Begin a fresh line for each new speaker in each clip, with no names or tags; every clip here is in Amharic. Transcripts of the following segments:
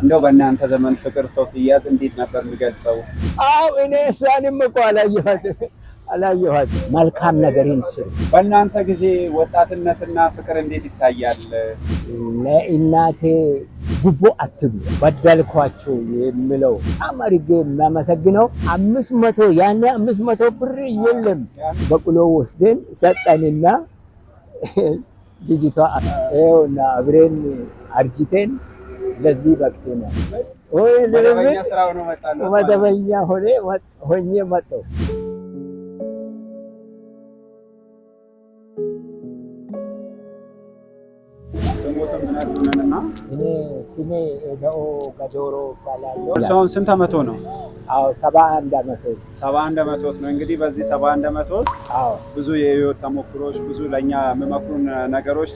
እንደው በእናንተ ዘመን ፍቅር ሰው ሲያዝ እንዴት ነበር የሚገልጸው?
አዎ፣ እኔ እሷንም እኮ አላየኋትም አላየኋትም። መልካም ነገርን ስሩ።
በእናንተ ጊዜ ወጣትነትና ፍቅር እንዴት ይታያል?
ለእናቴ ጉቦ አትብሉ፣ በደልኳቸው የሚለው በጣም አድርጌ የሚያመሰግነው 500፣ ያኔ 500 ብር የለም። በቅሎ ወስደን ሰጠንና ልጅቷ ይኸውና አብሬን አርጅቴን ለዚህ በቅተናል። ወይ
መደበኛ ስራ ሆኖ መጣ።
መደበኛ ሆኜ መጣሁ።
ስሞትም ምናምን
እኔ ስሜ ኤዳኦ ገዶሮ እባላለሁ።
እርስዎ አሁን ስንት ዓመቶ ነው?
አዎ፣ 71 ዓመቴ።
71 ዓመቶት ነው። እንግዲህ በዚህ 71 ዓመቶት ብዙ የህይወት ተሞክሮች፣ ብዙ ለእኛ የሚመክሩን ነገሮች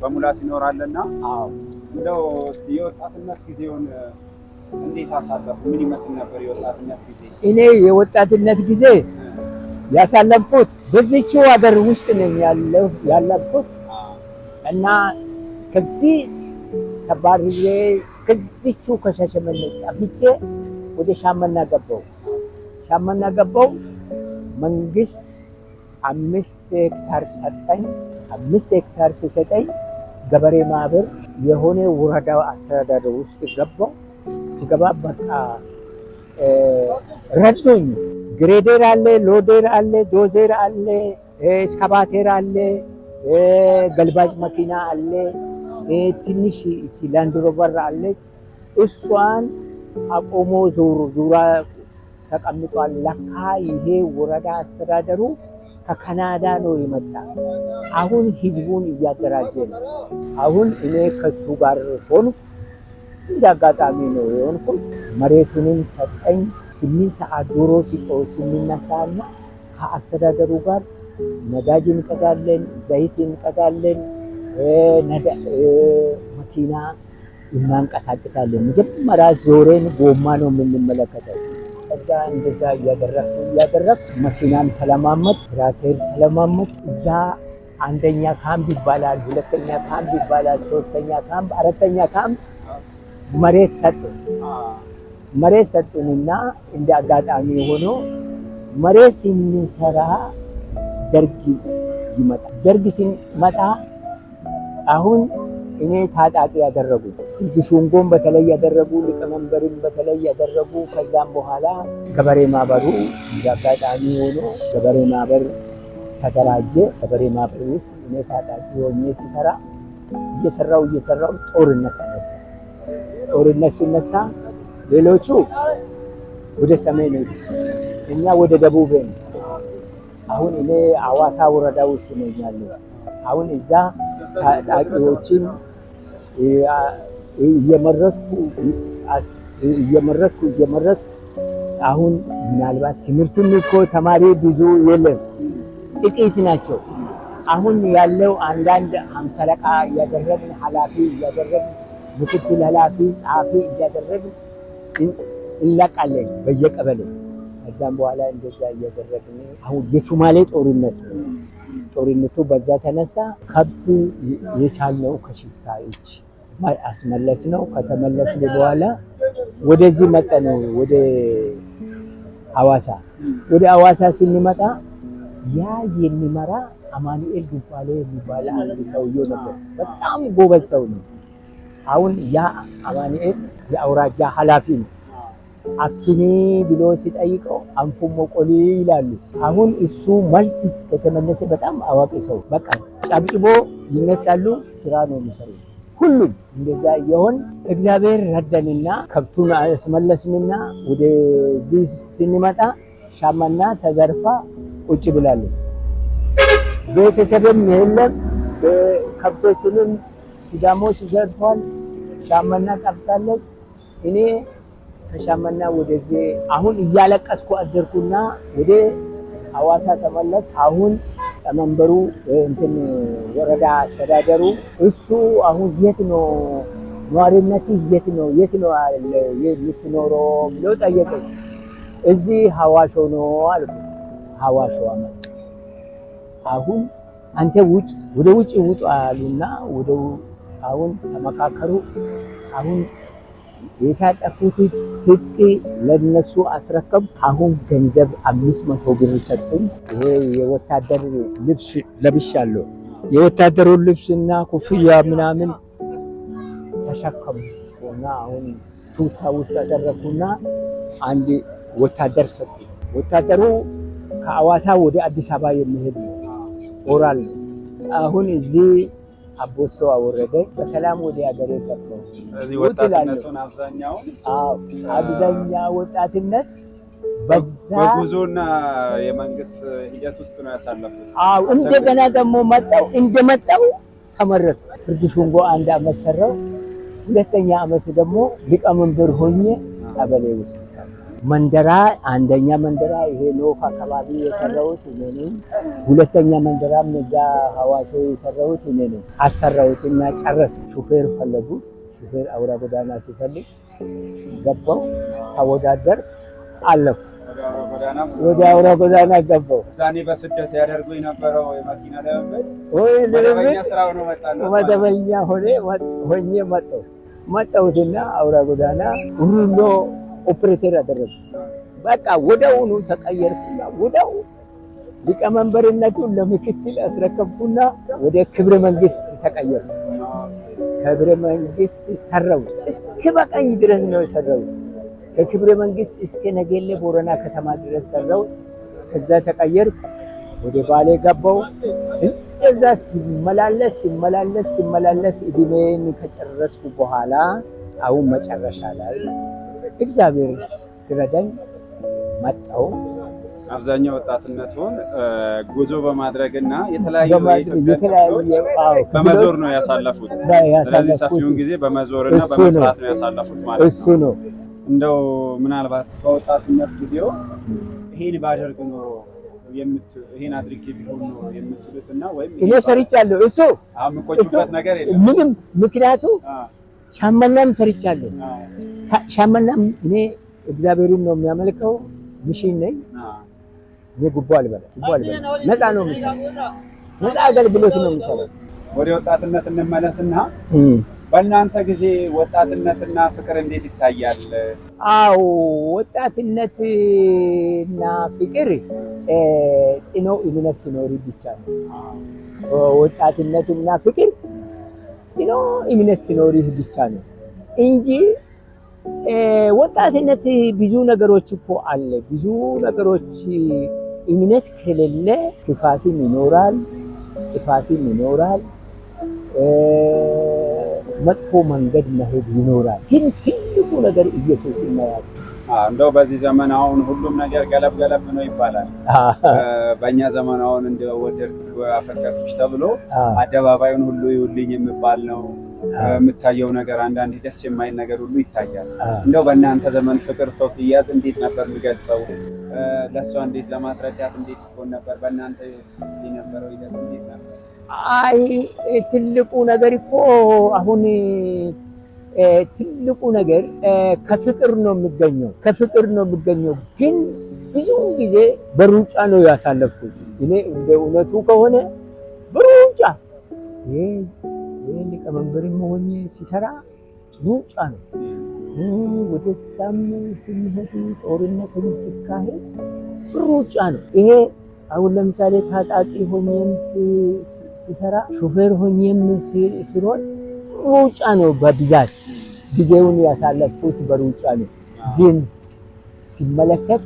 በሙላት ይኖራልና እንደው እስኪ የወጣትነት ጊዜውን እንዴት አሳለፉ? ምን ይመስል ነበር የወጣትነት ጊዜ?
እኔ የወጣትነት ጊዜ ያሳለፍኩት በዚህችው ሀገር ውስጥ ነኝ ያለፍኩት እና ከዚህ ተባርሬ ከዚህችው ከሻሸመኔ ጠፍቼ ወደ ሻመና ገባው። ሻመና ገባው። መንግስት 5 ሄክታር ሰጠኝ። 5 ሄክታር ሲሰጠኝ ገበሬ ማህበር የሆነ ወረዳ አስተዳደር ውስጥ ገባው። ሲገባ በቃ ረዶኝ። ግሬደር አለ፣ loader አለ፣ ዶዘር አለ፣ ኤስካቫተር አለ፣ ገልባጭ መኪና አለ፣ ትንሽ ላንድ ሮቨር አለች። እሷን አቆሞ ዞሩ ዙራ ተቀምጧል። ለካ ይሄ ወረዳ አስተዳደሩ ከካናዳ ነው የመጣ። አሁን ህዝቡን እያደራጀ ነው። አሁን እኔ ከሱ ጋር ሆንኩ። እንደ አጋጣሚ ነው የሆንኩት። መሬቱንም ሰጠኝ። 8 ሰዓት ዶሮ ሲጮህ ስንነሳና ከአስተዳደሩ ጋር ነዳጅ እንቀዳለን፣ ዘይት እንቀዳለን፣ መኪና እናንቀሳቅሳለን። መጀመሪያ ዞሬን ጎማ ነው የምንመለከተው። ከዛ እንደዛ እያደረግኩ እያደረግኩ መኪናም ተለማመድ፣ ትራክተር ተለማመድ። እዛ አንደኛ ካምፕ ይባላል፣ ሁለተኛ ካምፕ ይባላል፣ ሶስተኛ ካምፕ፣ አራተኛ ካምፕ መሬት ሰጡን። መሬት ሰጡንና እንደ አጋጣሚ ሆኖ መሬት ስንሰራ ደርግ ይመጣል። ደርግ ሲመጣ አሁን እኔ ታጣቂ ያደረጉ፣ ፍርድ ሹንጎን በተለይ ያደረጉ፣ ሊቀመንበርን በተለይ ያደረጉ። ከዛም በኋላ ገበሬ ማህበሩ እንደ አጋጣሚ ሆኖ ገበሬ ማህበር ተደራጀ። ገበሬ ማህበር ውስጥ እኔ ታጣቂ ሆኜ ሲሰራ እየሰራው እየሰራው ጦርነት ተነሳ። ጦርነት ሲነሳ ሌሎቹ ወደ ሰሜን ሄዱ፣ እኛ ወደ ደቡብ ሄድን። አሁን እኔ አዋሳ ወረዳ ውስጥ ነኝ ያለው። አሁን እዛ ታጣቂዎችን እየመረጥኩ እየመረጥኩ እየመረጥኩ አሁን ምናልባት ትምህርቱም እኮ ተማሪ ብዙ የለም፣ ጥቂት ናቸው። አሁን ያለው አንዳንድ ሃምሳ አለቃ እያደረግን፣ ኃላፊ እያደረግን፣ ምክትል ኃላፊ፣ ጸሐፊ እያደረግን እንለቃለን በየቀበሌ። ከዛም በኋላ እንደዛ እያደረግን አሁን የሶማሌ ጦርነት ነው። ጦርነቱ በዛ ተነሳ። ከብት የቻልነው ከሽፍታ እጅ አስመለስ ነው። ከተመለስን በኋላ ወደዚህ መጣ ነው፣ ወደ ሐዋሳ። ወደ ሐዋሳ ስንመጣ ያ የሚመራ አማኑኤል ዱባሌ የሚባል አንድ ሰውዬው ነበር። በጣም ጎበዝ ሰው ነው። አሁን ያ አማኑኤል የአውራጃ ኃላፊ ነው። አፍኒ ብሎ ሲጠይቀው አንፉሞ ቆሊ ይላሉ። አሁን እሱ መልስ ከተመለሰ በጣም አዋቂ ሰው በቃ ጨብጭቦ ይነሳሉ። ስራ ነው የሚሰሩ ሁሉም። እንደዛ እየሆን እግዚአብሔር ረደንና ከብቱን አስመለስንና ወደዚህ ስንመጣ ሻመና ተዘርፋ ቁጭ ብላለች። ቤተሰብም የለም። ከብቶቹንም ሲዳሞች ዘርፏል። ሻመና ጠፍታለች። እኔ ከሻመና ወደዚህ አሁን እያለቀስኩ አደርኩና ወደ ሐዋሳ ተመለስ። አሁን ቀመንበሩ እንትን ወረዳ አስተዳደሩ እሱ አሁን የት ነው ነዋሪነት፣ የት ነው የት ነው የምትኖረው ብሎ ጠየቀኝ። እዚህ ሐዋሾ ነው አልኩ። ሐዋሾ አመጣ። አሁን አንተ ውጭ ወደ ውጭ ውጡ አሉና ወደ አሁን ተመካከሩ። አሁን የታጠኩት ትጥቅ ለነሱ አስረከብ። አሁን ገንዘብ 500 ብር ሰጡኝ። ይሄ የወታደር ልብስ ለብሻለሁ። የወታደሩን ልብስና ኮፍያ ምናምን ተሸከሙ እና አሁን ቱታ ውስጥ አደረኩና አንድ ወታደር ሰጡኝ። ወታደሩ ከአዋሳ ወደ አዲስ አበባ የሚሄድ ነው፣ ኦራል ነው። አሁን እዚህ አቦስቶ አወረደ። በሰላም ወደ ሀገሬ ገባሁ።
ስለዚህ ወጣትነቱን አብዛኛውን
አዎ አብዛኛ ወጣትነት በዛ
በጉዞና የመንግስት ሂደት ውስጥ ነው ያሳለፉት።
አዎ እንደገና ደግሞ መጣው እንደመጣው ተመረጡ። ፍርድ ሸንጎ አንድ አመት ሰራው። ሁለተኛ አመት ደግሞ ሊቀመንበር ሆኜ ቀበሌ ውስጥ ሰራው። መንደራ አንደኛ መንደራ ይሄ ኖክ አካባቢ የሰራሁት እኔ ነኝ። ሁለተኛ መንደራም እዛ ሐዋሾ የሰራሁት እኔ ነኝ። አሰራሁትና ጨረስኩ። ሹፌር ፈለጉ። ሹፌር አውራ ጎዳና ሲፈልግ ገባው፣ ተወዳደር፣ አለፍኩ።
ወደ አውራ
ወደ አውራ ጎዳና ገባው።
እዛኔ በስደት ያደርጉ የነበረው የመኪና ልምምድ
ወይ
መደበኛ
ልምምድ
ስራ ሆኖ መጣለት ማለት ነው።
መደበኛ ሆኔ ሆኜ መጣሁ። መጣሁትና አውራ ጎዳና ሩሎ ኦፕሬተር አደረጉ። በቃ ወዲያውኑ ተቀየርኩና ወዲያው ሊቀመንበርነቱን ለምክትል አስረከብኩና ወደ ክብረ መንግስት ተቀየርኩ። ክብረ መንግስት ሰራው እስከ በቃኝ ድረስ ነው የሰራው። ከክብረ መንግስት እስከ ነገሌ ቦረና ከተማ ድረስ ሰራው። ከዛ ተቀየርኩ፣ ወደ ባሌ ገባው። እንደዛ ሲመላለስ ሲመላለስ ሲመላለስ እድሜን ከጨረስኩ በኋላ አሁን መጨረሻ ላይ እግዚአብሔር ስረዳኝ መጣው።
አብዛኛው ወጣትነቱን ጉዞ በማድረግና የተለያዩ
በማድረግ
የኢትዮጵያ
የተለያዩ
ክፍሎች
አዎ
በመዞር ነው ያሳለፉት። ስለዚህ
ያሳለፍኩት
ሰፊውን ጊዜ በመዞርና
እሱ ነው።
በመስራት ነው ያሳለፉት ማለት
እሱ
ነው።
ነው።
እንደው ምናልባት በወጣትነት ጊዜው ይሄን ባደርግ ኖሮ ይሄን አድርጌ ቢሆን ኖሮ የምትሉት እና ወይም
እኔ ሰርቻለሁ። እሱ
አሁን የምቆጩበት ነገር የለም።
ምንም ምክንያቱ ሻመናም ሰርቻለሁ። ሻመናም እኔ እግዚአብሔርን ነው የሚያመልከው። ምሽን ነኝ እኔ ጉቦ አልበላም፣ ጉቦ አልበላም። ነፃ ነው የምሰራው፣ ነፃ አገልግሎት ነው የምሰራው።
ወደ ወጣትነት እንመለስና በእናንተ ጊዜ ወጣትነትና ፍቅር እንዴት ይታያል?
አዎ ወጣትነትና ፍቅር ጽኖ እምነት ሲኖር ብቻ ነው። ወጣትነትና ፍቅር ጽኖ እምነት ሲኖርህ ብቻ ነው እንጂ ወጣትነት ብዙ ነገሮች እኮ አለ። ብዙ ነገሮች እምነት ከሌለ ክፋትም ይኖራል፣ ጥፋትም ይኖራል፣ መጥፎ መንገድ መሄድ ይኖራል። ግን ትልቁ ነገር ኢየሱስን መያዝ።
እንደው በዚህ ዘመን አሁን ሁሉም ነገር ገለብ ገለብ ነው ይባላል። በእኛ ዘመን አሁን እንደው ወደድኩሽ አፈቀርኩሽ ተብሎ አደባባዩን ሁሉ ይውልኝ የሚባል ነው የምታየው ነገር። አንዳንዴ ደስ የማይል ነገር ሁሉ ይታያል። እንደው በእናንተ ዘመን ፍቅር ሰው ሲያዝ እንዴት ነበር የሚገልጸው? ለእሷ እንዴት ለማስረዳት እንዴት ይሆን ነበር? በእናንተ የነበረው ሂደት እንዴት ነበር?
አይ ትልቁ ነገር እኮ አሁን ትልቁ ነገር ከፍቅር ነው የሚገኘው፣ ከፍቅር ነው የሚገኘው። ግን ብዙ ጊዜ በሩጫ ነው ያሳለፍኩት እኔ እንደ እውነቱ ከሆነ በሩጫ ይሄ ሊቀመንበርም ሆኜ ሲሰራ ሩጫ ነው። ወደዛም ስንሄድ ጦርነትም ሲካሄድ ሩጫ ነው። ይሄ አሁን ለምሳሌ ታጣቂ ሆኜም ሲሰራ ሾፌር ሆኜም ሲሮጥ ሩጫ ነው። በብዛት ጊዜውን ያሳለፍኩት በሩጫ ነው። ግን ሲመለከት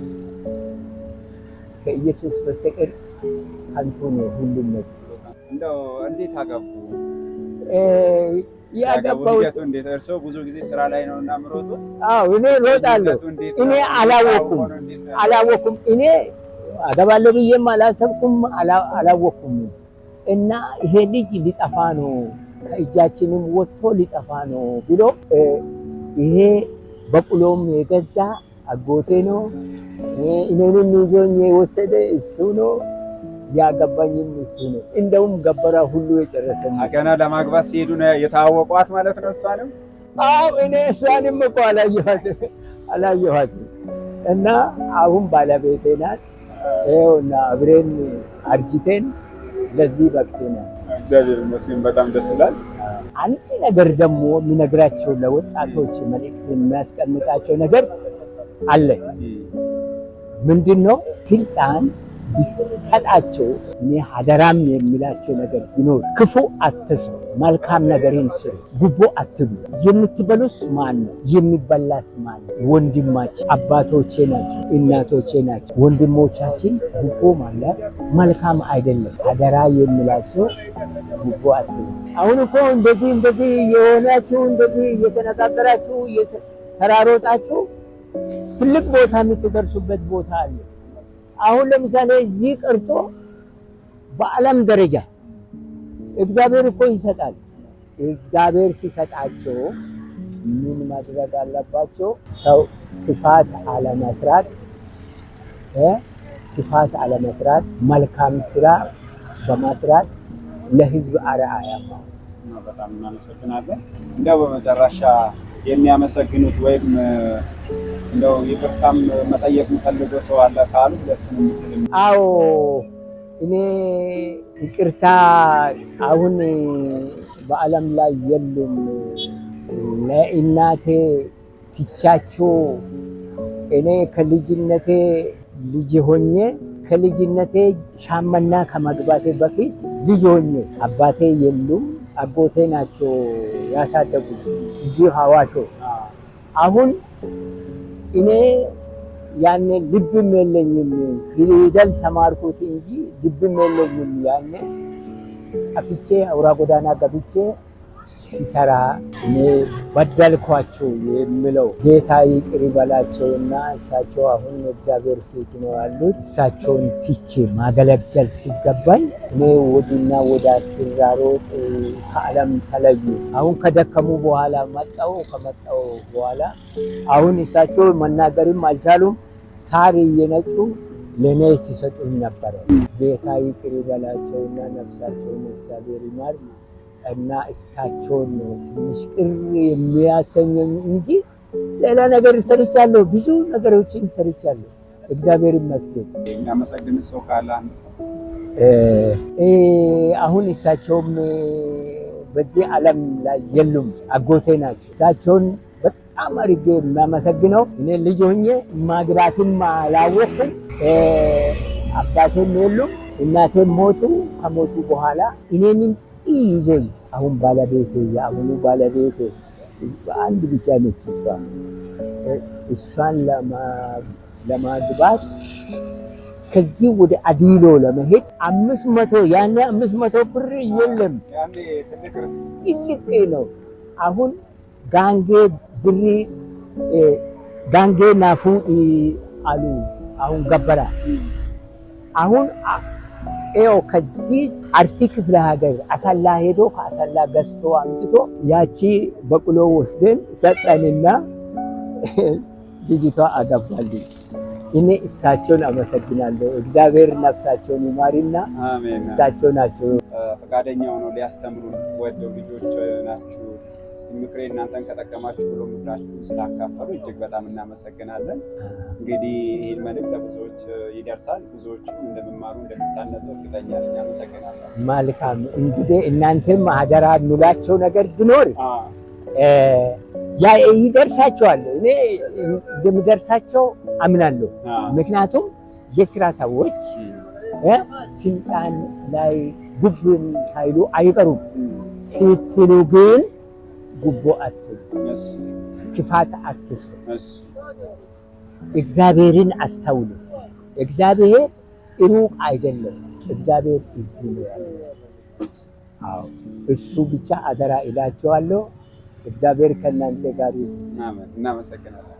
ከኢየሱስ በስተቀር ከንቱ ነው ሁሉም ነገር።
እንደው እንዴት አገቡ?
ያገባው
ሂደቱ እንዴት? እርስዎ ብዙ ጊዜ ስራ ላይ ነውና የምሮጡት።
አዎ እኔ እሮጣለሁ። እኔ አላወኩም አላወኩም። እኔ አገባለሁ ብዬም አላሰብኩም አላወኩም። እና ይሄ ልጅ ሊጠፋ ነው ከእጃችንም ወጥቶ ሊጠፋ ነው ብሎ ይሄ በቅሎም የገዛ አጎቴ ነው። እኔንም ይዞኝ የወሰደ እሱ ነው። ያገባኝም እሱ ነው። እንደውም ገበራ ሁሉ የጨረሰ
ገና ለማግባት ሲሄዱ ነው የተዋወቋት ማለት ነው። እሷንም
አዎ እኔ እሷንም እኮ አላየኋትም። እና አሁን ባለቤቴ ናት። ይኸውና አብሬን አርጅቴን ለዚህ በቅተናል።
እግዚአብሔር ይመስገን በጣም ደስ ይላል።
አንድ ነገር ደግሞ የሚነግራቸው ለወጣቶች መልእክት የሚያስቀምጣቸው ነገር አለ። ምንድን ነው? ስልጣን ቢሰጣቸው እኔ አደራም የሚላቸው ነገር ቢኖር ክፉ አትስሩ፣ መልካም ነገርን ስሩ፣ ጉቦ አትብሉ። የምትበሉስ ማን ነው? የሚበላስ ማን ነው? ወንድማችን አባቶቼ ናቸው፣ እናቶቼ ናቸው። ወንድሞቻችን ጉቦ ማለት መልካም አይደለም። አደራ የሚላቸው ጉቦ አትብሉ። አሁን እኮ እንደዚህ እንደዚህ የሆናችሁ እንደዚህ እየተነጋገራችሁ ተራሮጣችሁ ትልቅ ቦታ የምትደርሱበት ቦታ አለ። አሁን ለምሳሌ እዚህ ቀርቶ በዓለም ደረጃ እግዚአብሔር እኮ ይሰጣል። እግዚአብሔር ሲሰጣቸው ምን ማድረግ አለባቸው? ሰው ክፋት አለመስራት ክፋት አለመስራት፣ መልካም ስራ በመስራት ለህዝብ አርአያ መሆን።
በጣም እናመሰግናለን። እንደው በመጨረሻ የሚያመሰግኑት ወይም እንደው ይቅርታም መጠየቅ የሚፈልገው ሰው አለ ካሉ ሁለቱንም ይችላል።
አዎ እኔ ይቅርታ አሁን በዓለም ላይ የሉም። ለእናቴ ትቻቸው እኔ ከልጅነቴ ልጅ ሆኜ ከልጅነቴ ሻመና ከመግባቴ በፊት ልጅ ሆኜ አባቴ የሉም፣ አጎቴ ናቸው ያሳደጉ እዚሁ ሐዋሾ። አሁን እኔ ያኔ ልብም የለኝም፣ ፊደል ተማርኩት እንጂ ልብም የለኝም። ያኔ ጠፍቼ አውራ ጎዳና ገብቼ ሲሰራ እኔ በደልኳቸው የሚለው ጌታ ይቅር ይበላቸውና እሳቸው አሁን እግዚአብሔር ፊት ነው ያሉት። እሳቸውን ትቼ ማገለገል ሲገባኝ እኔ ወዲና ወዳ ሲራሮጥ ከዓለም ተለዩ። አሁን ከደከሙ በኋላ መጣው። ከመጣው በኋላ አሁን እሳቸው መናገርም አልቻሉም። ሳር እየነጩ ለእኔ ሲሰጡኝ ነበረ። ጌታ ይቅር ይበላቸውና ነፍሳቸውን እግዚአብሔር ይማር እና እሳቸውን ነው ትንሽ ቅር የሚያሰኘኝ እንጂ ሌላ ነገር ሰርቻለሁ፣ ብዙ ነገሮችን ሰርቻለሁ። እግዚአብሔር ይመስገን።
የሚያመሰግን ሰው ካለ አንድ ሰው።
አሁን እሳቸውም በዚህ ዓለም ላይ የሉም፣ አጎቴ ናቸው። እሳቸውን በጣም አድርጌ የሚያመሰግነው እኔ ልጅ ሆኜ ማግባትም አላወቅኩም። አባቴም የሉም፣ እናቴም ሞቱ። ከሞቱ በኋላ እኔን ይዞኝ አሁን ባለቤቴ የአሁኑ ባለቤቴ አንድ ብቻ ነች። እሷ እሷን ለማግባት ከዚህ ወደ አዲሎ ለመሄድ 500 ያኔ 500 ብር የለም፣ ትልቅ ነው። አሁን ጋንጌ ብሪ ጋንጌ ናፉ አሉ። አሁን ገበራ አሁን ይኸው ከዚህ አርሲ ክፍለ ሀገር አሰላ ሄዶ ከአሰላ ገዝቶ አምጥቶ ያቺ በቅሎ ወስደን ሰጠንና ልጅቷ አገባልኝ። እኔ እሳቸውን አመሰግናለሁ። እግዚአብሔር ነፍሳቸውን ይማርና እሳቸው ናቸው
ፈቃደኛ ሆነው ሊያስተምሩ ወደው ልጆች ናችሁ። እስቲ ምክሬ እናንተን ከጠቀማችሁ ብሎ ምክራችሁ ስላካፈሉ እጅግ በጣም እናመሰግናለን። እንግዲህ ይህን መልእክት ለብዙዎች ይደርሳል። ብዙዎቹም እንደሚማሩ እንደሚታነጹ እርግጠኛ ነኝ። አመሰግናለሁ።
መልካም እንግዲህ እናንተም አደራ የሚላቸው ነገር ቢኖር ያ ይደርሳቸዋል። እኔ እንደሚደርሳቸው አምናለሁ። ምክንያቱም የስራ ሰዎች ስልጣን ላይ ጉብን ሳይሉ አይቀሩም። ስትሉ ግን ጉቦ አትሉ፣ ክፋት አትስሩ፣ እግዚአብሔርን አስተውሉ። እግዚአብሔር ሩቅ አይደለም። እግዚአብሔር እዚህ ነው ያለው። አዎ እሱ ብቻ አደራ እላቸዋለሁ። እግዚአብሔር ከእናንተ ጋር ይሁን።
እናመሰግናለን።